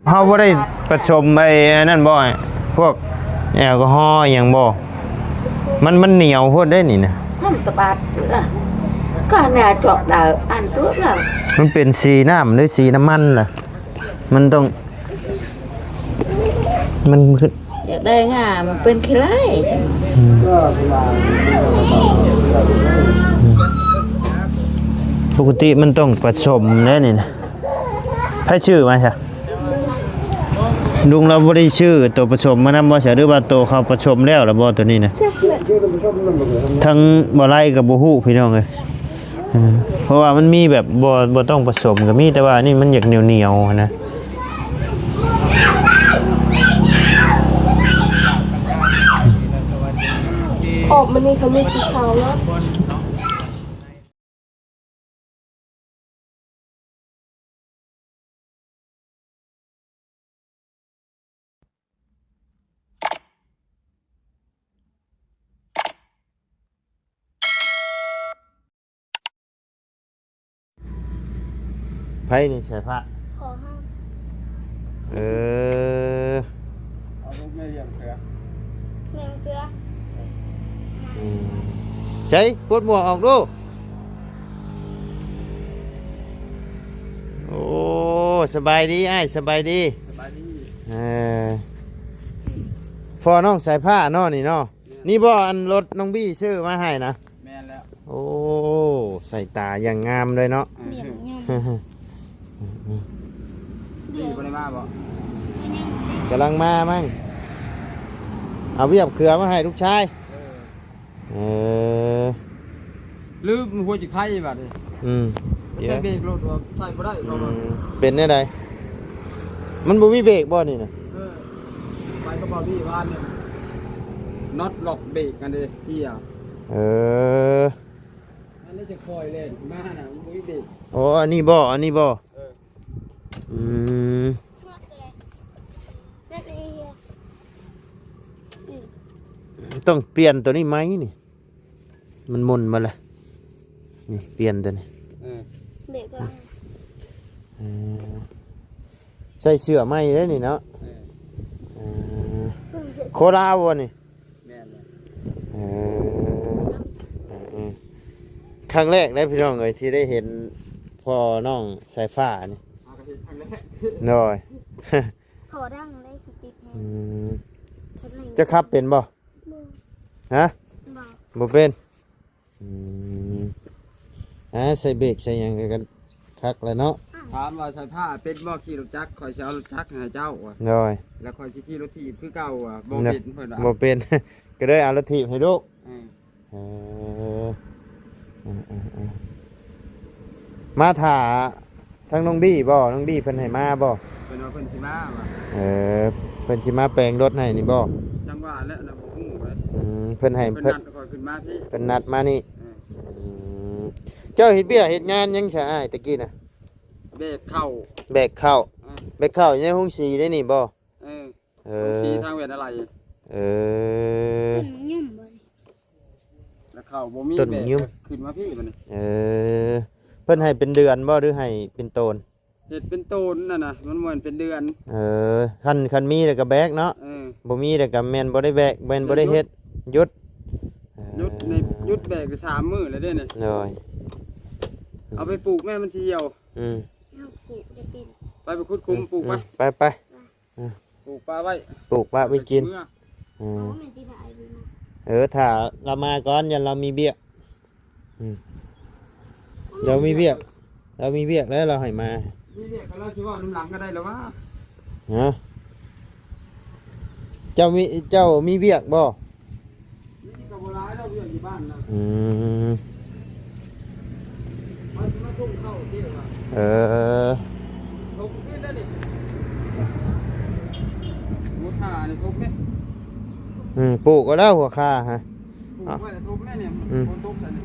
ເຮົາບໍ່ໄດ້ປະສົມໄອ້ອັນນັ້ນບໍ່ ພວກແອລກໍຮໍອີ່ຫຍັງບໍ່? ມັນ ມັນໜຽວໂພດເດ້ນີ້ນະ. ມັນຕະບາດ ກໍແນວຈອກດາວອັນຕົວລະ ມັນເປັນສີນ້ຳ ຫຼື ສີນ້ຳມັນລະ ມັນຕ້ອງ ມັນຄື ຢາກໄດ້ງາມ ມັນເປັນຂີ້ໄລ່. ອືມ ອືມ ປົກກະຕິມັນຕ້ອງປະສົມແດ່ນີ້ນະ. ໃຜຊື້ມາຊະ? ລຸງລາວບໍ່ໄດ້ຊື້ໂຕປະສົມມານຳບໍ່ຊະ ຫຼືວ່າໂຕເຂົາປະສົມແລ້ວລະບໍ່ໂຕນີ້ນະ? ທັງບໍ່ໄລ່ກໍບໍ່ຮູ້ພີ່ນ້ອງເອີຍ. ເອີ ເພາະວ່າມັນມີແບບບໍ່ ບໍ່ຕ້ອງປະສົມກໍມີ ແຕ່ວ່າອັນນີ້ມັນຢາກໜຽວໆຫັ້ນນະ. ຂອບມັນນີ້ເຂົາມີສີຂາວເນາະ. ໃຜນີ້ສາຍຟ້າ? ພໍ່ເຮົາ. ເອີ ເອົາລູກແມ່ລ້ຽງເສືອ ລ້ຽງເສືອ. ອືມ ໃຈ ປົດໝວກອອກດູ. ໂອ້ ສະບາຍດີອ້າຍ ສະບາຍດີ ສະບາຍດີ. ເອີ ພໍ່ນ້ອງສາຍຟ້າເນາະນີ້ເນາະ. ແມ່ນ. ນີ້ບໍ່ ອັນລົດນ້ອງບີ້ຊື້ມາໃຫ້ນະ? ແມ່ນແລ້ວ. ໂອ້ ໃສ່ຕາຢ່າງງາມເລີຍເນາະ. ເອີ ດີບໍ່ໄດ້ມາບໍ່? ກຳລັງມາມັ້ງ ເອົາວຽບເຂືອມາໃຫ້ລູກຊາຍ. ເອີ ເອີ ລືມຫົວຈິກໄຄບາດນີ້. ອືມ ໃສ່ເບຣກລົດ ໃສ່ບໍ່ໄດ້. ອືມ ເປັນແນວໃດ? ມັນບໍ່ມີເບຣກບໍ່ນີ້ນະ? ເອີ ໄປກັບບ່າວບີວານນີ້ ນັອດລັອກເບຣກຫັ້ນເດ້ ເອີ ອັນນີ້ຈະຄ່ອຍແລ່ນມານະ ມັນບໍ່ມີເບຣກ. ໂອ້ ອັນນີ້ບໍ່ ອັນນີ້ບໍ່? ເອີ ອືມ ຕ້ອງປ່ຽນໂຕນີ້ໃໝ່ນີ້ ມັນໝຸ່ນໝົດລະ. ນີ້ປ່ຽນໂຕນີ້ ເອີ ເບຣກຫຼັງ. ເອີ ໃສ່ເສື້ອໃໝ່ເດ້ນີ້ເນາະ. ເອີ ເອີ ໂຄລາວບໍ່ນີ້? ແມ່ນແຫຼະ. ເອີ ເອີ ເອີ ຄັ້ງແລກເດ້ພີ່ນ້ອງເອີຍ ທີ່ໄດ້ເຫັນພໍ່ນ້ອງສາຍຟ້ານີ້. ເຮົາກໍເຫັນຄັ້ງແລກ. ໂດຍ ຂໍດັງເລີຍຄືຕິດແຮງ. ອືມ ຈະຂັບເປັນບໍ່? ບໍ່. ຮະ? ບໍ່. ບໍ່ເປັນ. ອືມ ອ່າ ໃສ່ເບຣກໃສ່ຫຍັງກໍຄັກແລ້ວເນາະ. ຖາມວ່າສາຍຟ້າເປັນບໍ່ຂີ່ລົດຈັກ? ຂ້ອຍຊິເອົາລົດຈັກໃຫ້ເຈົ້າວ່າ. ໂດຍ ແລ້ວຂ້ອຍຊິຂີ່ລົດຖີບຄືເກົ່າວ່າ. ບໍ່ເປັນ ເພິ່ນວ່າ ບໍ່ເປັນ ກໍເລີຍເອົາລົດຖີບໃຫ້ລູກ. ເອີ ເອີ ເອີ ເອີ ມາຖ້າ ທາງນ້ອງບີ້ບໍ່? ນ້ອງບີ້ເພິ່ນໃຫ້ມາບໍ່? ເພິ່ນວ່າເພິ່ນຊິມາວ່າ. ເອີ ເພິ່ນຊິມາແປງລົດໃຫ້ນີ້ບໍ່? ຈັ່ງວ່າແຫຼະນະ ບໍ່ຮູ້ເລີຍ. ອືມ ເພິ່ນໃຫ້ ເພິ່ນ ເພິ່ນນັດຂ້ອຍຂຶ້ນມາພີ້ ເພິ່ນນັດມານີ້. ເອີ ອືມ ເຈົ້າເຮັດວຽກເຮັດງານຫຍັງຊະອ້າຍ ແຕ່ກີ້ນະ? ແບກເຂົ້າ ແບກເຂົ້າ. ເອີ ແບກເຂົ້າຢູ່ໃນໂຮງສີໄດ້ນີ້ບໍ່? ເອີ ເອີ ໂຮງສີທາງແວ່ນອາໄລ. ເອີ ຕົ້ນໝາກຍມບໍ່ນີ້? ແລ້ວເຂົ້າບໍ່ມີ ຕົ້ນໝາກຍມ ແບກຂຶ້ນມາພີ້ບັດນີ້. ເອີ ເພິ່ນໃຫ້ເປັນເດືອນບໍ່ ຫຼືໃຫ້ເປັນໂຕນ? ເຮັດເປັນໂຕນຫັ້ນນະ ມັນບໍ່ແມ່ນເປັນເດືອນ. ເອີ ຄັນ ຄັນມີແລ້ວກໍແບກເນາະ. ເອີ ບໍ່ມີແລ້ວກໍແມ່ນບໍ່ໄດ້ແບກ ແມ່ນບໍ່ໄດ້ເຮັດ ຢຸດ ຢຸດ. ເອີ ຢຸດໃນ ຢຸດແບກໄປສາມມື້ແລ້ວເດ້ນີ້. ໂດຍ ເອົາໄປປູກແມ່ ມັນຊິຫ່ຽວ. ອືມ ເອົາປູກໄດ້ເປັນ ໄປ ໄປຂຸດຂຸມປູກໄປ. ອືມ ໄປ ໄປ. ອ່ະ ປູກປາໄວ້ ປູກປາໄວ້ກິນ. ເອີ ເອົາແມ່ນຊິໄດ້ໄປນະ. ເອີ ຖ້າລາວມາກ່ອນ ຢ້ານລາວມີວຽກ. ອືມ ລາວມີວຽກ ລາວມີວຽກແລ້ວລາວໃຫ້ມາ. ມີວຽກກໍລາວຊິເວົ້ານຳຫຼັງກໍໄດ້ລະຫວາ? ຮະ? ເຈົ້າມີ ເຈົ້າມີວຽກບໍ່? ມີກໍບໍ່ຫຼາຍດອກ ວຽກຢູ່ບ້ານນະ. ອືມ ເອີ ຫົວຂ່ານີ້ທົບເດ້. ອືມ ປູກເອົາແລ້ວຫົວຂ່າຮະ ປູກໄວ້ແລ້ວທົບແມ່ນີ້. ອືມ ຝົນຕົກໃສ່ນີ້.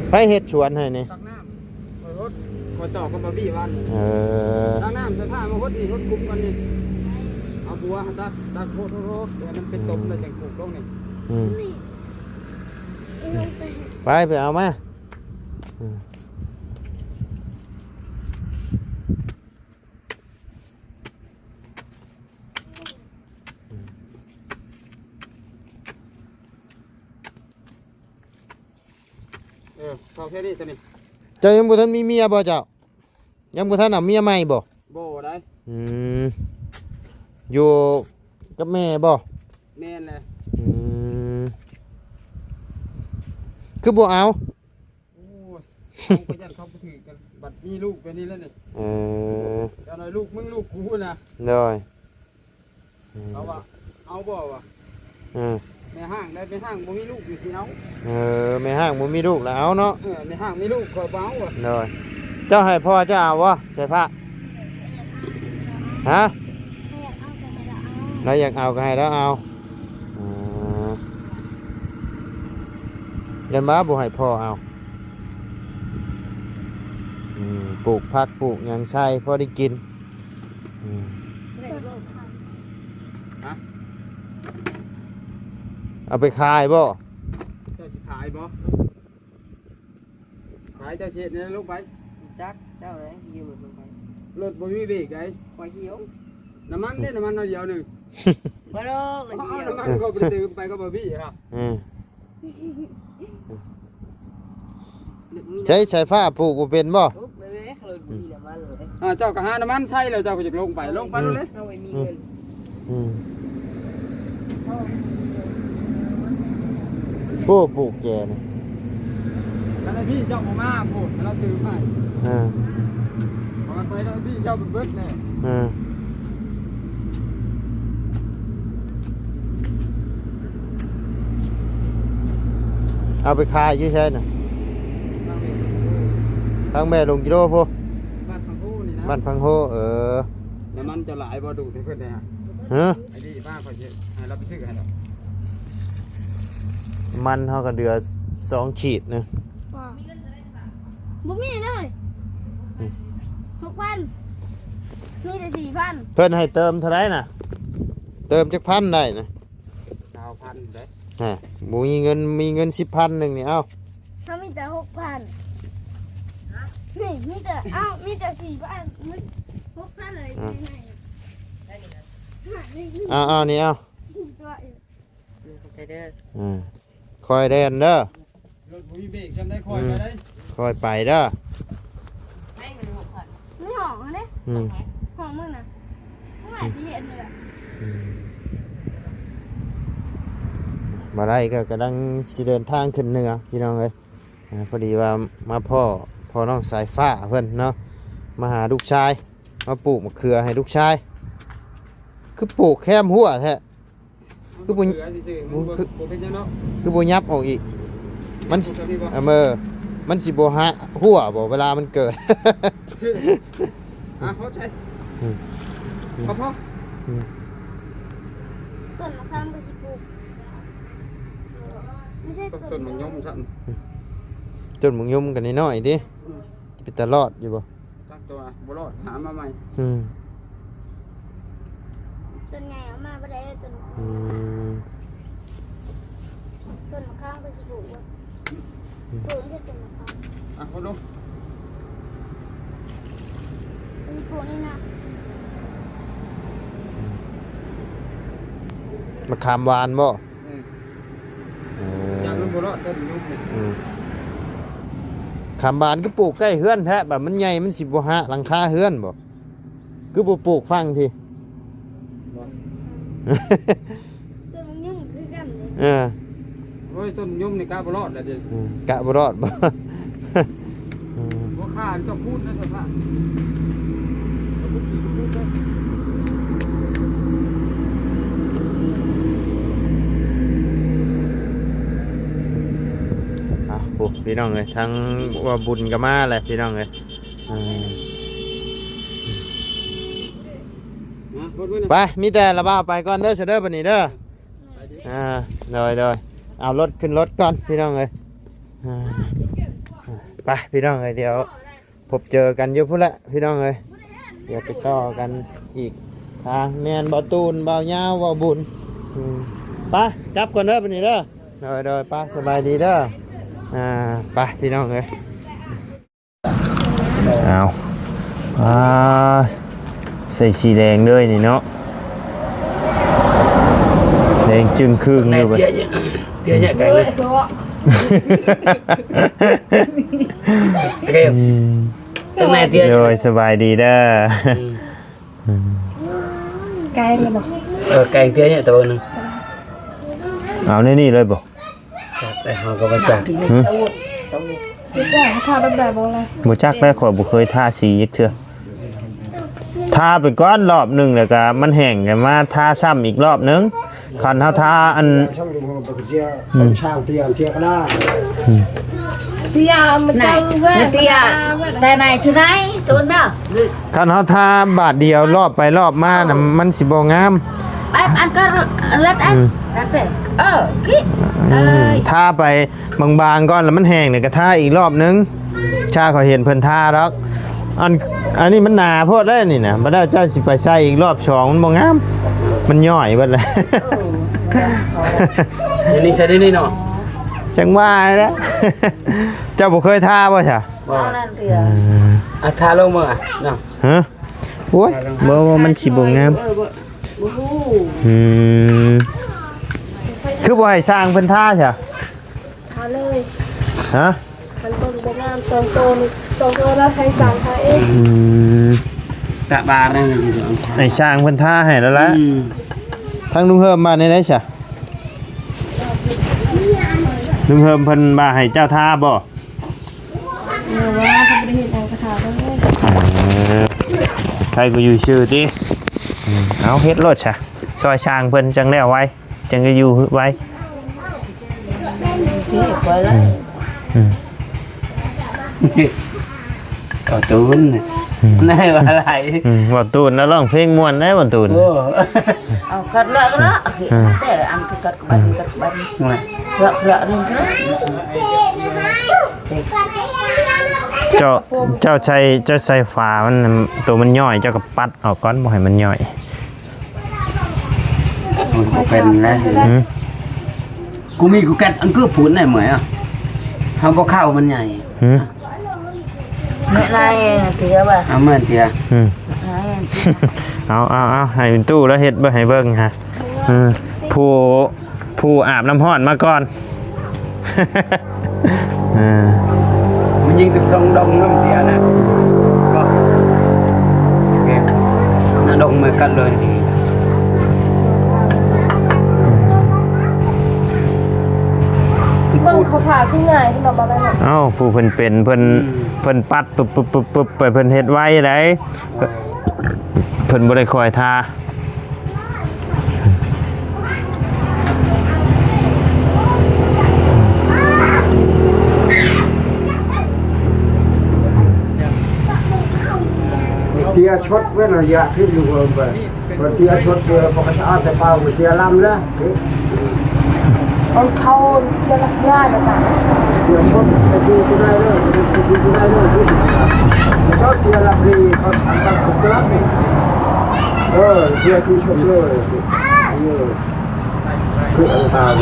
ໃຜເຮັດສວນໃຫ້ນີ້? ຕັກນ້ຳ ຂ້ອຍຫົດ ຂ້ອຍຕອກກັບບ່າວບີ້ວານນີ້. ເອີ ຕັກນ້ຳໃສ່ພາມາຫົດນີ້ ຫົດຂຸມກ່ອນນີ້. ເອົາບົວຕັກ ຕັກໂພດ ໂພດ ໂພດ ໃຫ້ມັນເປັນຕົມແລ້ວຈັ່ງປູກລົງນີ້. ອືມ ນີ້ ອືມ ໄປ ໄປເອົາມາ ອືມ ເອີ ເຂົ້າແຄ່ນີ້ຕົວນີ້. ເຈົ້າຍັງບໍ່ທັນມີເມຍບໍ່ເຈົ້າ? ຍັງບໍ່ທັນເອົາເມຍໃໝ່ບໍ່? ບໍ່ໄດ້. ອືມ ຢູ່ກັບແມ່ບໍ່? ແມ່ນແຫຼະ. ອືມ ຄືບໍ່ເອົາ? ໂອ້ຍ ເຂົາກໍຢ້ານເຂົາບໍ່ຖືກກັນ ບັດມີລູກແບບນີ້ແລ້ວນີ້. ເອີ ຢ່າງໜ້ອຍລູກມຶງລູກກູນະ. ໂດຍ. ອືມ ເຂົາວ່າເອົາບໍ່ວ່າ. ເອີ ແມ່ຮ້າງໄດ້ ແມ່ຮ້າງບໍ່ມີລູກຢູ່ຊິເອົາ. ເອີ ແມ່ຮ້າງບໍ່ມີລູກລະເອົາເນາະ. ເອີ ແມ່ຮ້າງມີລູກຂ້ອຍບໍ່ເອົາວ່າ. ໂດຍ. ເຈົ້າໃຫ້ພໍ່ເຈົ້າເອົາບໍ່ ສາຍຟ້າ? ຮະ? ລາວຢາກເອົາກໍໃຫ້ລາວເອົາ. ອືມ ຢ້ານວ່າບໍ່ໃຫ້ພໍ່ເອົາ. ອືມ ປູກຜັກປູກຫຍັງໃສ່ພໍໄດ້ກິນ. ອືມ ຮະ? ເອົາໄປຂາຍບໍ່? ເຈົ້າຊິຂາຍບໍ່? ຂາຍ ເຈົ້າຊິເຮັດແນວໃດລົງໄປ? ຈັກເຈົ້າເລີຍ ຢືມລົດລົງໄປ. ລົດບໍ່ມີເບຣກໃດ. ຂ້ອຍຂີ່ເອົາ. ນ້ຳມັນເດ້ ນ້ຳມັນໜ້ອຍດຽວໜຶ່ງ. ບໍ່ດອກ ເອົານ້ຳມັນ ເຂົາບໍ່ໄດ້ຕື່ມໄປກັບບໍ່ບີຫະ. ອືມ ໃຊ້ສາຍຟ້າປູກບໍ່ເປັນບໍ່? ປູກໄປເລີຍ ລົດບໍ່ມີນ້ຳມັນເລີຍ. ອ່າ ເຈົ້າກໍຫານ້ຳມັນໃຊ້ແລ້ວ ເຈົ້າກໍຢາກລົງໄປ ລົງໄປໂລດເລີຍ. ເຮົາບໍ່ມີເງິນ. ອືມ ໂອ້ ປູກແຈນີ້. ຄັນໃຫ້ພີ່ເຈົ້າບໍ່ມາພຸ້ນ ລາວຖືໄປ. ເອີ ເອົາໄປແລ້ວພີ່ເຈົ້າເບິດແລ້ວ. ເອີ ເອົາໄປຂາຍຢູ່ໃສນະ? ທາງແມ່ຫຼົງກິໂລພຸ້ນ. ບ້ານພັງໂຮນີ້ນະ. ບ້ານພັງໂຮ ເອີ. ນ້ຳມັນຈະຫຼາຍບໍ່ ດູດໃຫ້ເພິ່ນໄດ້ຫະ? ຮະ? ໄອ້ດີບ້າ ຂ້ອຍຊິໃຫ້ລາວໄປຊື້ໃຫ້ດອກ. ມັນເຮົາກໍເຫຼືອສອງຂີດນະ. ບໍ່ ບໍ່ມີເລີຍ. ອືມ ຫົກພັນ ມີແຕ່ສີ່ພັນ. ເພິ່ນໃຫ້ເຕີມເທົ່າໃດນະ? ເຕີມຈັກພັນໄດ້ນະ? ຊາວພັນເດ້. ຮະ ບໍ່ມີເງິນ ມີເງິນສິບພັນໜຶ່ງນີ້ ເອົ້າ. ເຮົາມີແຕ່ຫົກພັນ. ນີ້ມີແຕ່ ເອົ້າ ມີແຕ່ສີ່ພັນ ຫົກພັນເລີຍ. ອືມ ເອົາ ເອົາ ນີ້ເອົາ. ອືມ ຂອບໃຈເດີ. ອືມ ຄ່ອຍແລ່ນເດີ. ລົດບໍ່ມີເບຣກ ຈຳໄດ້ຄ່ອຍໄປໄດ້. ອືມ ຄ່ອຍໄປເດີ. ໃນຫ້ອງຫັ້ນເດ້. ອືມ ຫ້ອງມຶງນະ ເມື່ອວານທີ່ເຫັນນີ້ແຫຼະ. ອືມ ບໍ່ໄດ້ກໍກຳລັງຊິເດີນທາງຂຶ້ນເໜືອ ພີ່ນ້ອງເອີຍ. ອ່າ ພໍດີວ່າມາພໍ້ພໍ່ນ້ອງສາຍຟ້າເພິ່ນເນາະ ມາຫາລູກຊາຍ ມາປູກມະເຂືອໃຫ້ລູກຊາຍ. ຄືປູກແຄມຮົ້ວແທ້? ຄືບໍ່ ເຂືອຊື່ໆ ມັນບໍ່ ຄື ບໍ່ເປັນຫຍັງເນາະ. ຄືບໍ່ຫຍັບອອກອີກ? ມັນ ເອີ ມັນຊິບໍ່ຫະຮົ້ວບໍ່ ເວລາມັນເກີດ? ອ່ະ ເຂົ້າໃຈ. ອືມ ພໍ ພໍ. ອືມ ຕົ້ນມະຂາມກໍຊິປູກ ບໍ່ໃຊ່ ຕົ້ນ ຕົ້ນມະຍົມຊ້ຳ. ອືມ ຕົ້ນມະຍົມກໍນ້ອຍໆເດ້. ອືມ ເປັນຕາລອດຢູ່ບໍ່? ຈັກຕົວະ ບໍ່ລອດ ຫາມາໃໝ່. ອືມ ຕົ້ນໃຫຍ່ເອົາມາບໍ່ໄດ້ ຕົ້ນ ອືມ ຕົ້ນມະຂາມກໍຊິປູກ. ອືມ ປູກແຕ່ຕົ້ນມະຂາມ. ອ່ະ ໂຄດລົງ. ມີປູກນີ້ນະ. ມະຂາມຫວານບໍ່? ອືມ ເອີ ຢ້ານມັນບໍ່ລອດ ຕົ້ນມະຍົມນີ້. ອືມ ຂາມຫວານຄືປູກໃກ້ເຮືອນແທ້ ບາດມັນໃຫຍ່ມັນຊິບໍ່ຫະຫຼັງຄາເຮືອນບໍ່? ຄືບໍ່ປູກຝັ່ງທີ່ ບໍ່ ຕົ້ນມະຍົມຄືກັນເດ້. ເອີ ໂອ້ຍ ຕົ້ນມະຍົມນີ້ກະບໍ່ລອດແລ້ວເດ້. ອືມ ກະບໍ່ລອດບໍ່? ອືມ ບໍ່ຄ່າເຈົ້າຄູນນະ ສະພາບ. ອ່ະ ໂອ້ ພີ່ນ້ອງເອີຍ ທາງວ່າບຸນກໍມາແຫຼະ ພີ່ນ້ອງເອີຍ. ອ່າ ໄປ ມີແຕ່ລະບ່າວໄປກ່ອນເດີ ຊະເດີ ບັດນີ້ເດີ. ອ່າ ໂດຍໆ ເອົາລົດຂຶ້ນລົດກ່ອນ ພີ່ນ້ອງເອີຍ. ອ່າ ໄປ ພີ່ນ້ອງເອີຍ ດຽວພົບເຈີກັນຢູ່ພຸ້ນແຫຼະ ພີ່ນ້ອງເອີຍ. ດຽວໄປຕໍ່ກັນອີກທາງ ແມ່ນບໍ່ຕູນ ບ່າວຍາວ ບ່າວບຸນ. ອືມ ໄປ ກັບກ່ອນເດີ ບັດນີ້ເດີ. ໂດຍໆ ໄປ ສະບາຍດີເດີ. ອ່າ ໄປພີ່ນ້ອງເອີຍ. ເອົາ ອ່າ ໃສ່ສີແດງເລີຍນີ້ເນາະ ແດງຈຶ່ງຄຶ່ງຢູ່. ເຕີຍເຍາະ ເຕີຍເຍາະໄກເລີຍ. ອືມ ຕັ້ງແຕ່ເຕີຍ ໂດຍ ສະບາຍດີເດີ. ອືມ ອືມ ໄກແລ້ວບໍ່? ເອີ ໄກເຕີຍເຍາະ ແຕ່ວ່າໜຶ່ງ ເອົາໃນນີ້ເລີຍບໍ່? ຈັກແລ້ວ ເຮົາກໍບໍ່ຈັກ. ຫື? ບໍ່ຈັກແລ້ວ ຂ້ອຍບໍ່ເຄີຍທາສີຈັກເທື່ອ. ທາໄປກ່ອນລອບໜຶ່ງ ແລ້ວກໍມັນແຫ້ງ ກໍມາທາຊ້ຳອີກລອບໜຶ່ງ. ຄັນເຮົາທາອັນ ອືມ ເຕີຍ ມັນເຕີຍ ແຕ່ໃນທີ່ໃນ ໂຕນເນາະ. ຄັນເຮົາທາບາດດຽວ ລອບໄປລອບມານະ ມັນຊິບໍ່ງາມ. ອັນ ອັນກໍລັດອັນ ອືມ ລັດເດ້. ເອີ ກິ ອືມ ເອີຍ ທາໄປບາງໆກ່ອນ ແລ້ວມັນແຫ້ງນີ້ກໍທາອີກລອບໜຶ່ງ. ຊາ ຂ້ອຍເຫັນເພິ່ນທາດອກ. ອັນ ອັນນີ້ມັນໜາໂພດເດ້ນີ້ນະ. ບັດແລ້ວເຈົ້າຊິໄປໃສ່ອີກລອບສອງ ມັນບໍ່ງາມ ມັນຍ້ອຍເບິດແລ້ວ. ເອີ ດຽວນີ້ໃສ່ໄດ້ນີ້ເນາະ. ຈັ່ງວ່າແຫຼະ ເຈົ້າບໍ່ເຄີຍທາບໍ່ຊະ? ບໍ່ ເອົານັ້ນເທື່ອ. ເອີ ອາ ທາລົງເບິ່ງອະເນາະ. ຮະ? ໂອ້ຍ ບໍ່ ບໍ່ ມັນຊິບໍ່ງາມ. ເອີ ບໍ່ ບໍ່ຮູ້. ອືມ ຄືບໍ່ໃຫ້ຊ່າງເພິ່ນທາຊະ? ທາເລີຍ. ຮະ? ຄັນເບິ່ງບໍ່ງາມ ສອງໂຕນີ້ ສອງໂຕລະໃຫ້ຊ່າງທາເອງ. ອືມ ກະບາດນັ້ນ ໃຫ້ຊ່າງເພິ່ນທາໃຫ້ແລ້ວລະ. ອືມ ທາງລຸງເຮີມວ່າແນວໃດຊະ? ລຸງເຮີມເພິ່ນວ່າໃຫ້ເຈົ້າທາບໍ່? ເອີ ວ່າເຂົາບໍ່ໄດ້ເຮັດຫຍັງກໍຖາມເບິ່ງເລີຍ. ເອີ ໃຜກໍຢູ່ຊື່ຕິ. ອືມ ເອົາເຮັດໂລດຊະ ຊ່ອຍຊ່າງເພິ່ນຈັ່ງແລ້ວໄວ ຈັ່ງຈະຢູ່ໄວ. ເຮັດໄວລະ. ອືມ ອືມ ເອົາຕູນ ອືມ ໄດ້ວ່າຫຼາຍ. ອືມ ເວົ້າຕູນແລ້ວຮ້ອງເພງມ່ວນໄດ໋ ເວົ້າຕູນ. ໂອ້ ເອົາກັນເລີຍເນາະ. ອືມ ແຕ່ອັນຄືກັນ ບັນກັນບັນ ໂອ້ຍ ເລາະເລາະເລື່ອງເລາະ. ເຈົ້າ ເຈົ້າໃສ່ ເຈົ້າໃສ່ຝາມັນ ໂຕມັນຍ້ອຍ ເຈົ້າກໍປັດອອກກ່ອນ ບໍ່ໃຫ້ມັນຍ້ອຍ. ມັນກໍເປັນນະ. ຫືມ ກູມີກູກັດອັນຄືຜູນໄດ້ເມື່ອຍອະ ເຮົາບໍ່ເຂົ້າມັນໃຫຍ່. ຫືມ ແມ່ນນາຍເຖືຍວ່າ ເອົາແມ່ນເຖືຍ. ຫືມ ເອົາ ເອົາ ເອົາ ໃຫ້ເປັນຕູ້ແລ້ວເຮັດເບິ່ງ ໃຫ້ເບິ່ງຫາ. ເອີ ຜູ້ ຜູ້ອາບນ້ຳຮ້ອນມາກ່ອນ. ເອີ ມັນຍິງຕຶກສອງດົງນ້ຳເຕຍນະ ກໍ ເອີ ນະດົງມາກັນເລີຍ. ເບິ່ງເຂົາຖ້າຄືງ່າຍເນາະ ບໍ່ໄດ້ເນາະ. ເອົ້າ ຜູ້ເພິ່ນເປັນ ເພິ່ນ ອືມ ເພິ່ນປັດປຶບໆໆໄປ ເພິ່ນເຮັດໄວໃດ໋. ເອີ ເພິ່ນບໍ່ໄດ້ຄ່ອຍທ່າ. ເຕຍຊົດເວລາຢາກຂຶ້ນຢູ່ເບິ່ງໄປ ເຕຍຊົດເຕຍປະກະສະອາດແຕ່ປາເຕຍລຳແລ້ວ. ເອົາເຂົ້າເຈລະຍານະ ເຈລະຄົນໄປຢູ່ທີ່ໃດເດີ ໄປຢູ່ທີ່ໃດເດີ ເຈົ້າເຈລະບຣີເຂົາທຳກັນສຸດຍອດ. ເອີ ເຈລະຄືຊົດເລີຍ ເອີ ຄືອັນຕາມ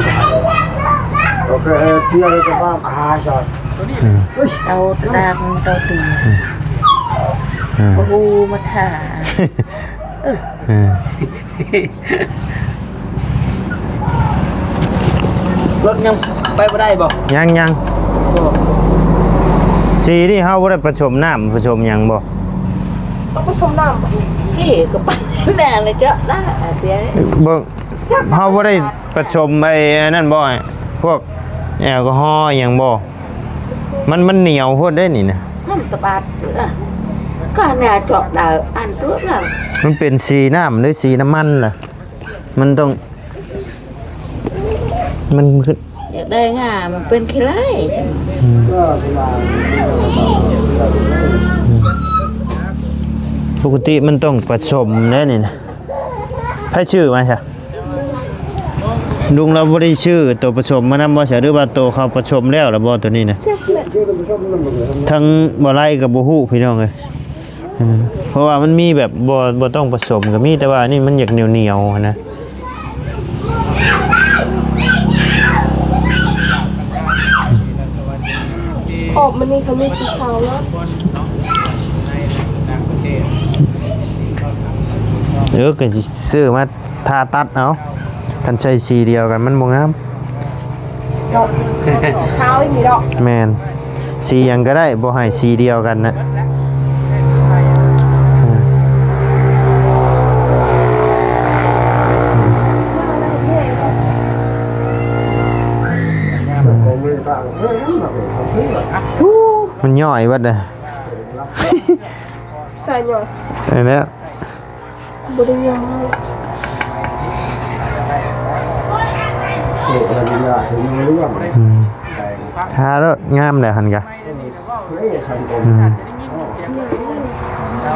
ໂອເຄ ເຈລະກະບາບອາຫານສັດ ອືມ ເຕົາຕາກ ເຕົາຕີນ ອືມ ອືມ ບໍ່ຮູ້ມາຖ້າ ເອີ ເອີ ລົດຍັງໄປບໍ່ໄດ້ບໍ່? ຍັງ ຍັງ ບໍ່ ສີນີ້ເຮົາບໍ່ໄດ້ປະສົມນ້ຳປະສົມຫຍັງບໍ່? ຕ້ອງປະສົມນ້ຳ ເອີ ກໍປະແນ່ເລີຍເຈາະນະ ເບິ່ງ ເຮົາບໍ່ໄດ້ປະສົມໄອ້ອັນນັ້ນບໍ່? ພວກແອລກໍຮໍອີ່ຫຍັງບໍ່? ມັນ ມັນໜຽວໂພດເດ້ນີ້ນະ ມັນຕະບາດ ກໍແນວເຈາະດາວອັນຕົວລະ ມັນເປັນສີນ້ຳ ຫຼື ສີນ້ຳມັນລະ ມັນຕ້ອງ ມັນຄື ຢາກໄດ້ງາມ ມັນເປັນຂີ້ໄລ່ ອືມ ປົກກະຕິມັນຕ້ອງປະສົມເດ້ນີ້ນະ. ໃຜຊື້ມາຊະ? ລຸງລາວບໍ່ໄດ້ຊື້ໂຕປະສົມມານຳບໍ່ຊະ ຫຼືວ່າໂຕເຂົາປະສົມແລ້ວລະບໍ່ໂຕນີ້ນະ? ທັງບໍ່ໄລ່ກໍບໍ່ຮູ້ພີ່ນ້ອງເອີຍ ເອີ ເພາະວ່າມັນມີແບບບໍ່ ບໍ່ຕ້ອງປະສົມກໍມີ ແຕ່ວ່າອັນນີ້ມັນຢາກໜຽວໆຫັ້ນນະ. ອອກມັນນີ້ເຂົາມີສີຂາວເນາະ. ເອີ ກໍຊິຊື້ມາທາຕັດເອົາ ຄັນໃສ່ສີດຽວກັນມັນບໍ່ງາມ. ເນາະ ຂາວອີ່ຫຼີເນາະ. ແມ່ນ ສີຫຍັງກໍໄດ້ ບໍ່ໃຫ້ສີດຽວກັນນະ. ມັນຍ່ອຍເບິດເດ້. ສາຍຍ່ອຍ ອັນນີ້ແຫຼະ ບໍ່ໄດ້ຍ່ອຍ. ອືມ ທາໂລດ ງາມແລ້ວຫັ້ນກະ.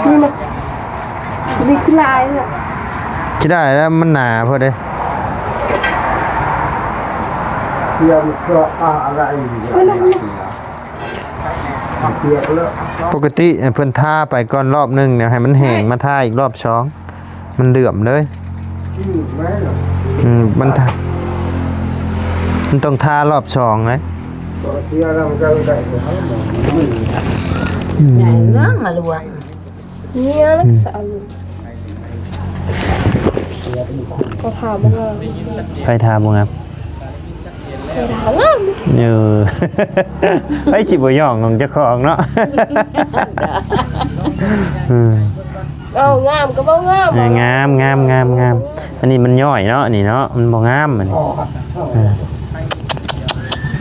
ອືມ ນີ້ນະ ນີ້ຄືລາຍນະ ຊິໄດ້ແລ້ວ ມັນໜາໂພດເດ້. ປົກກະຕິເພິ່ນທາໄປກ່ອນລອບໜຶ່ງ ແລ້ວໃຫ້ມັນແຫ້ງ ມາທາອີກລອບສອງ ມັນເຫຼື້ອມເລີຍ. ອືມ ມັນທາ ມັນຕ້ອງທາລອບສອງເດ້. ອືມ ໃຫຍ່ເລື່ອງມາລວງ ເນຍ ອືມ ສາວ ກໍຖາມວ່າ ໃຜຖາມບໍ່ງາມ? ເອີ ໃຜຊິບໍ່ຍ້ອງຂອງເຈົ້າຂອງເນາະ. ເອີ ເອົາງາມກໍເວົ້າງາມ ເອີ ງາມ ງາມ ງາມ ງາມ. ອັນນີ້ມັນຍ້ອຍເນາະ ອັນນີ້ເນາະ ມັນບໍ່ງາມ ອັນນີ້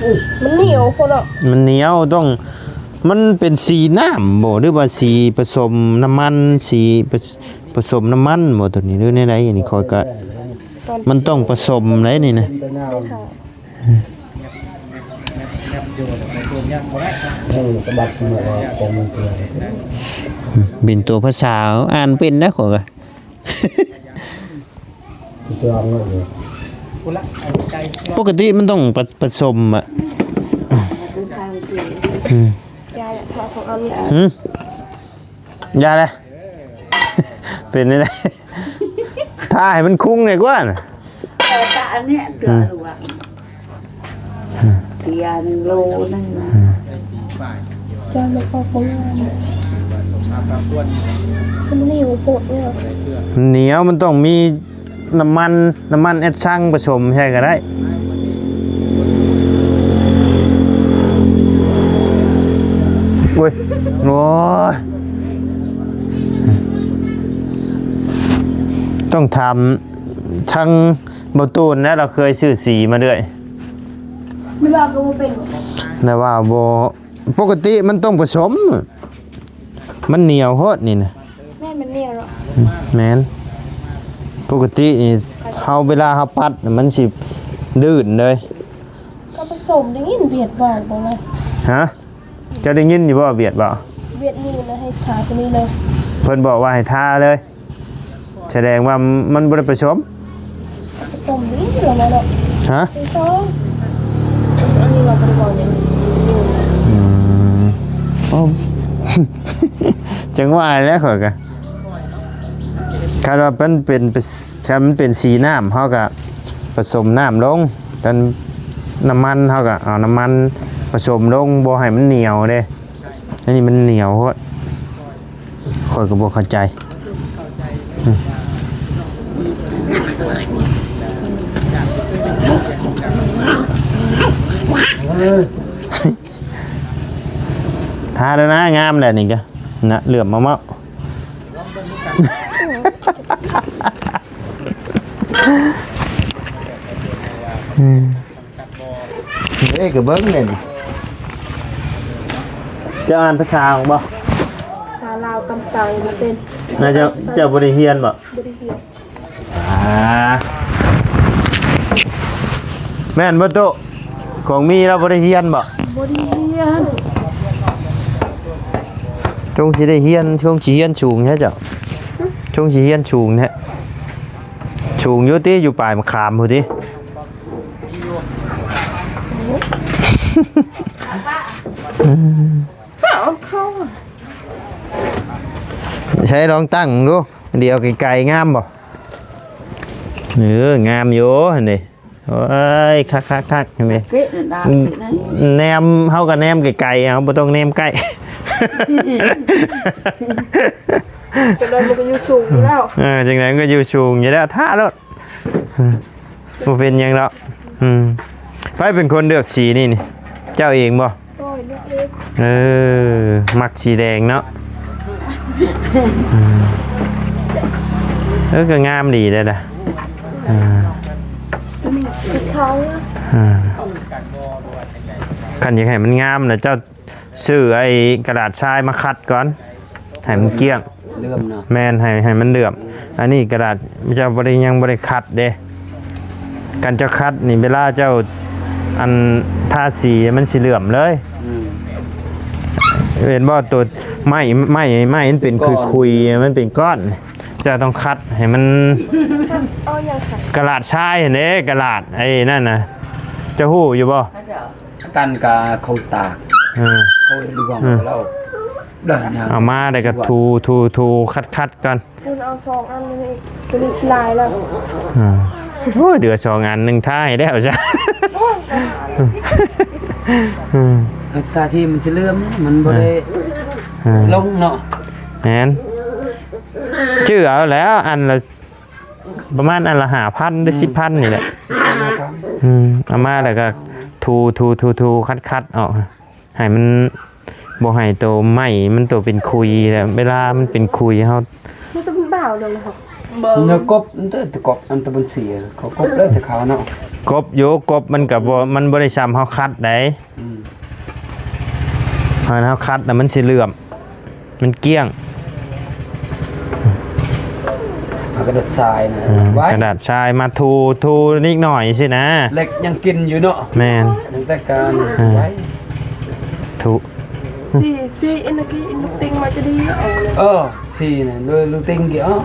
ເອີ ມັນໜຽວໂພດເນາະ ມັນໜຽວ ຕ້ອງ ມັນເປັນສີນ້ຳບໍ ຫຼືວ່າສີປະສົມນ້ຳມັນ ສີປະ ປະສົມນ້ຳມັນບໍ ໂຕນີ້ ຫຼືແນວໃດ? ອັນນີ້ຂ້ອຍກະ ມັນຕ້ອງປະສົມໄດ໋ນີ້ນະ. ເອີ ສະບັດຂຶ້ນມາແລ້ວ ຂອງມັນຄື ອືມ ເປັນຕົວພາສາ ອ່ານເປັນນະ ຂ້ອຍກະ ປົກກະຕິມັນຕ້ອງປະ ປະສົມອະ. ອືມ ຢາແຫຼະ ທາສອງອັນນີ້ ຫືມ ຢາແຫຼະ ເປັນໄດ້ ທາໃຫ້ມັນຄຸງແດ່ກວ່ານະ. ເອີ ຕາອັນເນີ້ຍ ເກືອ ອືມ ຫຼວງ ເກຍໂລໜຶ່ງ ອືມ ຈານມັນອອກບໍ່ງາມ ມັນໜຽວໂພດເນາະ ມັນໜຽວ ມັນຕ້ອງມີ ນ້ຳມັນ ນ້ຳມັນແອັດຊັງປະສົມໃສ່ກໍໄດ້. ໂອ້ຍ ໂອ້ຍ ຕ້ອງຖາມທາງບ່າວຕູນແຫຼະ ລາວເຄີຍຊື້ສີມາເລື້ອຍ ແຕ່ວ່າກໍບໍ່ເປັນ ແຕ່ວ່າບໍ່ ປົກກະຕິມັນຕ້ອງປະສົມ ມັນໜຽວໂພດນີ້ນະ. ແມ່ນ ມັນໜຽວເນາະ ອືມ ແມ່ນ ປົກກະຕິນີ້ເຮົາ ເວລາເຮົາປັດມັນຊິດື້ນເລີຍ. ກໍປະສົມ ໄດ້ຍິນວຽດເວົ້າບໍ່ລະ? ຮະ? ເຈົ້າໄດ້ຍິນຢູ່ບໍ່ ວຽດເວົ້າ? ວຽດນີ້ນະ ໃຫ້ທາຕົວນີ້ເລີຍ ເພິ່ນບອກວ່າໃຫ້ທາເລີຍ. ສະແດງວ່າມັນບໍ່ໄດ້ປະສົມ ປະສົມນີ້ລະເນາະ. ຮະ? ສີ່ຊອງ ອັນນີ້ວ່າບໍ່ໄດ້ເວົ້າຫຍັງ. ອືມ ໂອ້ ຈັ່ງວ່າແຫຼະ ຂ້ອຍກະ ຄັນວ່າມັນເປັນ ຄັນມັນເປັນສີນ້ຳ ເຮົາກະປະສົມນ້ຳລົງ ຄັນນ້ຳມັນ ເຮົາກະເອົານ້ຳມັນປະສົມລົງ ບໍ່ໃຫ້ມັນໜຽວເດ້. ອັນນີ້ມັນໜຽວໂພດ ຂ້ອຍກໍບໍ່ເຂົ້າໃຈ. ອືມ ທາແລ້ວນະ ງາມແລ້ວນີ້ກະນະ ເຫຼື້ອມເອົາເໝາະ. ເອີ ກໍເບິ່ງແດ່ນີ້ ເຈົ້າອ່ານພາສາອອກບໍ່? ພາສາລາວຕ່ຳໆ ບໍ່ເປັນ. ນາເຈົ້າ ເຈົ້າບໍ່ໄດ້ຮຽນບໍ່? ບໍ່ໄດ້ຮຽນ. ອ່າ ແມ່ນບໍ່ໂຕ? ຂອງມີລາວບໍ່ໄດ້ຮຽນບໍ່? ບໍ່ໄດ້ຮຽນ. ຈົ່ງຊິໄດ້ຮຽນ ຈົ່ງຊິຮຽນສູງແທ້ເຈົ້າ ຈົ່ງຊິຮຽນສູງແທ້. ສູງຢູ່ຕິ ຢູ່ປາຍມະຂາມພຸ້ນຕິ. ໃຊ້ລອງຕັ້ງເບິ່ງດູ ດຽວໄກໆ ງາມບໍ່? ເອີ ງາມຢູ່ຫັ້ນເດ. ໂອ້ຍ ຄັກໆໆ ເຫັນໄໝ? ເກະນັ້ນດາ ອືມ ເກະນັ້ນ ແນມ ເຮົາກໍແນມໄກໆ ເຮົາບໍ່ຕ້ອງແນມໃກ້ ຈະໄດ້ມັນກໍຢູ່ສູງຢູ່ແລ້ວ ເອີ ຈັ່ງໃດມັນກໍຢູ່ສູງຢູ່ແລ້ວ ຖ້າໂລດ ອືມ ບໍ່ເປັນຫຍັງດອກ ອືມ ໃຜເປັນຄົນເລືອກສີນີ້ນີ້ ເຈົ້າເອງບໍ່? ໂດຍ ເລືອກເອງ ເອີ ມັກສີແດງເນາະ ອືມ ເອີ ກໍງາມດີເດ້ລະ ອ່າ ສີຂາວ ອ່າ ຄັນຢາກໃຫ້ມັນງາມນະ ເຈົ້າຊື້ໄອ້ກະດາດຊາຍມາຂັດກ່ອນ ໃຫ້ມັນກ້ຽງ ເຫຼື້ອມເນາະ ແມ່ນ ໃຫ້ ໃຫ້ມັນເຫຼື້ອມ ອັນນີ້ກະດາດເຈົ້າບໍ່ໄດ້ ຍັງບໍ່ໄດ້ຂັດເດ້ ຄັນເຈົ້າຂັດນີ້ ເວລາເຈົ້າ ອັນ ທາສີມັນຊິເຫຼື້ອມເລີຍ ອືມ ເຫັນບໍ່? ໂຕໄມ້ ໄມ້ ໄມ້ມັນເປັນ ກ້ອນ ຂຸຍໆ ມັນເປັນກ້ອນ ເຈົ້າຕ້ອງຂັດໃຫ້ມັນ ເອົາຫຍັງຂັດ? ກະດາດຊາຍຫັ້ນເດ້ ກະດາດໄອ້ນັ້ນນະ ເຈົ້າຮູ້ຢູ່ບໍ່? ອັນກັນກະເຂົາຕາກ ເອີ ເຂົາລວງ ເອີ ແລ້ວ ເອົາມາແລ້ວກໍຖູ ຖູ ຖູ ຂັດໆ ກ່ອນ ຄຸນເອົາສອງອັນນີ້ ຕົວນີ້ຫຼາຍແລ້ວ ອ່າ ໂອ້ຍ ເຫຼືອສອງອັນ ໜຶ່ງທາໃຫ້ແລ້ວຊະ ໂອ້ຍ ອືມ ອັນສະຕາທີ່ມັນຊິເຫຼື້ອມ ມັນບໍ່ໄດ້ ອ່າ ລົງເນາະ ແມ່ນ ຈື່ເອົາແລ້ວ ອັນລະ ປະມານອັນລະຫ້າພັນ ຫຼື ອືມ ສິບພັນນີ້ແຫຼະ ສິບພັນ ອືມ ເອົາມາແລ້ວກໍຖູ ຖູ ຖູ ຖູ ຂັດໆ ອອກ ໃຫ້ມັນ ບໍ່ໃຫ້ໂຕໄມ້ມັນໂຕເປັນຂຸຍແຫຼະ ເວລາມັນເປັນຂຸຍເຮົາ ມັນຈະເປັນບ່າວເດີ ບໍ່ ແນວກົບ ແຕ່ ແຕ່ກົບ ອັນຕະບຸນເສຍ ເຂົາກົບແລ້ວແຕ່ເຂົາເນາະ ກົບຢູ່ ກົບມັນກໍບໍ່ ມັນບໍ່ໄດ້ຊ່ຳເຮົາຂັດໃດ ອືມ ເຮົາ ເຮົາຂັດນະ ມັນຊິເຫຼື້ອມ ມັນກ້ຽງ ເອົາກະດາດຊາຍນະ ເອີ ໄວ້ ກະດາດຊາຍມາຖູ ຖູນິດໜ້ອຍຊີ້ນະ ເຫຼັກຍັງກິນຢູ່ເນາະ ແມ່ນ ຍັງແຕ່ການ ເອີ ໄວ້ ຖູ ສີ ສີອັນນັ້ນຄືອີກຕິ່ງມາຈະດີ ເອີ ສີນະ ໂດຍລູກຕິ່ງກີ້ ອືມ ເອົາ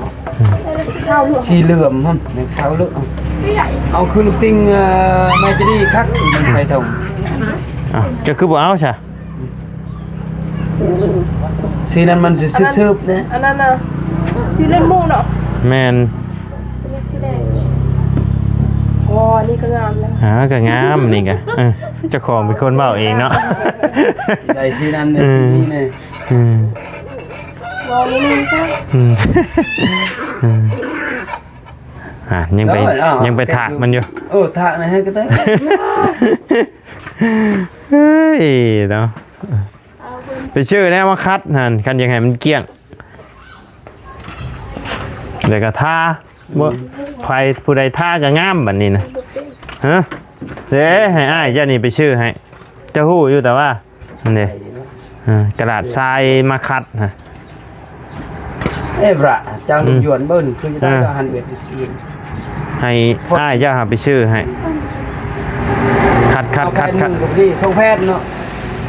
ເອີ ເສົາເຫຼື້ອມ ສີເຫຼື້ອມຫັ້ນ ເສົາເຫຼື້ອມ ເອົາຄືລູກຕິ່ງ ເອີ ມາຈະດີຄັກ ມັນໃສ່ຖົງ ອ້າວ ເຈົ້າຄືບໍ່ເອົາຊະ? ສີນັ້ນມັນຊິຊຶບໆເດ້ ອັນນັ້ນນະ ສີເລືອດໝູເນາະ ແມ່ນ ອັນນີ້ສີແດງ ອໍ ອັນນີ້ກໍງາມນະ ອ່າ ກໍງາມນີ້ກະ ເອີ ເຈົ້າຂອງເປັນຄົນເວົ້າເອງເນາະ ໄດ້ສີນັ້ນ ໄດ້ສີນີ້ແນ່ ອືມ ເວົ້ານີ້ນະ ອືມ ອືມ ອ່າ ຍັງໄປ ຍັງໄປຖາກມັນຢູ່ ເອີ ຖາກນະ ໃຫ້ກະແຕ ເອີຍເນາະ ໄປຊື້ແນວມາຂັດຫັ້ນ ຄັນຢາກໃຫ້ມັນກ້ຽງ ແລ້ວກໍທາ ບໍ່ ອືມ ໃຜຜູ້ໃດທາກໍງາມບັດນີ້ນະ ຮະ ເດ້ ໃຫ້ອ້າຍເຈົ້ານີ້ໄປຊື້ໃຫ້ ເຈົ້າຮູ້ຢູ່ແຕ່ວ່າ ອັນນີ້ ເອີ ກະດາດຊາຍມາຂັດນະ ເອບຣະ ຈາງ ອືມ ຍວນເບິ່ງ ຄືຈະໄດ້ ເອີ ລະຫັນເວດ ໃຫ້ອ້າຍເຈົ້າຫາໄປຊື້ໃຫ້ ຂັດໆໆໆ ເອົາແຜ່ນໜຶ່ງກໍພໍດີ ສອງແຜ່ນເນາະ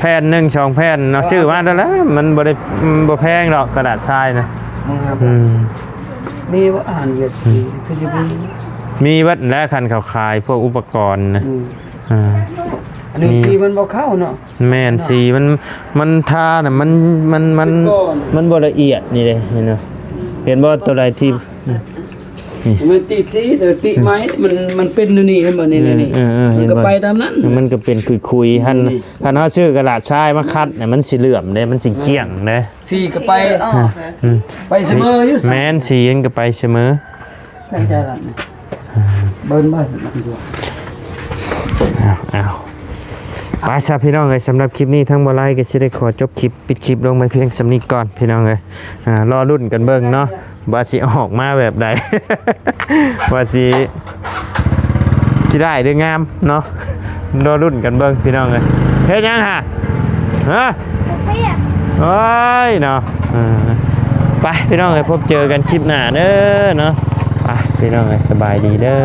ແຜ່ນໜຶ່ງ ສອງແຜ່ນເນາະ ເອີ ຊື້ມາແລ້ວລະ ມັນບໍ່ໄດ້ ມັນບໍ່ແພງດອກ ກະດາດຊາຍນະ ອືມ ມີບໍ່ ອາຫານເວດ ອືມ ຄືຈະມີ ມີເບິດແຫຼະ ຄັນເຂົາຂາຍພວກອຸປະກອນນະ ອືມ ອ່າ ອັນນີ້ ມີ ສີມັນບໍ່ເຂົ້າເນາະ ແມ່ນ ສີມັນ ມັນທານະ ມັນ ມັນ ມັນ ມັນບໍ່ລະອຽດນີ້ເດ້ ເຫັນບໍ່ ເຫັນບໍ່ ໂຕໃດທີ່ ນີ້ ມັນຕິສີ ແຕ່ຕິໄມ້ ມັນ ມັນເປັນແນວນີ້ ເຫັນບໍ່ ນີ້ ເອີ ນີ້ ເອີ ເອີ ມັນກໍ ເຫັນບໍ່ ໄປຕາມນັ້ນ ມັນກໍເປັນຂຸຍໆຫັ້ນ ນີ້ ຄັນເຮົາຊື້ກະດາດຊາຍມາຂັດນະ ມັນຊິເຫຼື້ອມເດ້ ມັນຊິກ້ຽງເດ້ ສີກໍໄປ ເອີ ອືມ ໄປສະເໝີຢູ່ ແມ່ນ ສີມັນກໍໄປສະເໝີ ເບິ່ງບໍ່ ອ້າວ ອ້າວ ໄປຊະພີ່ນ້ອງເອີຍ ສຳລັບຄລິບນີ້ທາງບໍ່ໄລກໍຊິໄດ້ຂໍຈົບຄລິບ ປິດຄລິບລົງໄປພຽງສ່ຳນີ້ກ່ອນພີ່ນ້ອງເອີຍ ອ່າ ລໍລຸ້ນກັນເບິ່ງເນາະ ວ່າຊິອອກມາແບບໃດ ວ່າຊິ ຊິໄດ້ຫຼືງາມເນາະ ລໍລຸ້ນກັນເບິ່ງພີ່ນ້ອງເອີຍ ເຮັດຫຍັງຫະ ຮະ ໂອ້ຍເນາະ ເອີ ໄປພີ່ນ້ອງເອີຍ ພົບເຈີກັນຄລິບໜ້າເດີເນາະ ໄປພີ່ນ້ອງເອີຍ ສະບາຍດີເດີ.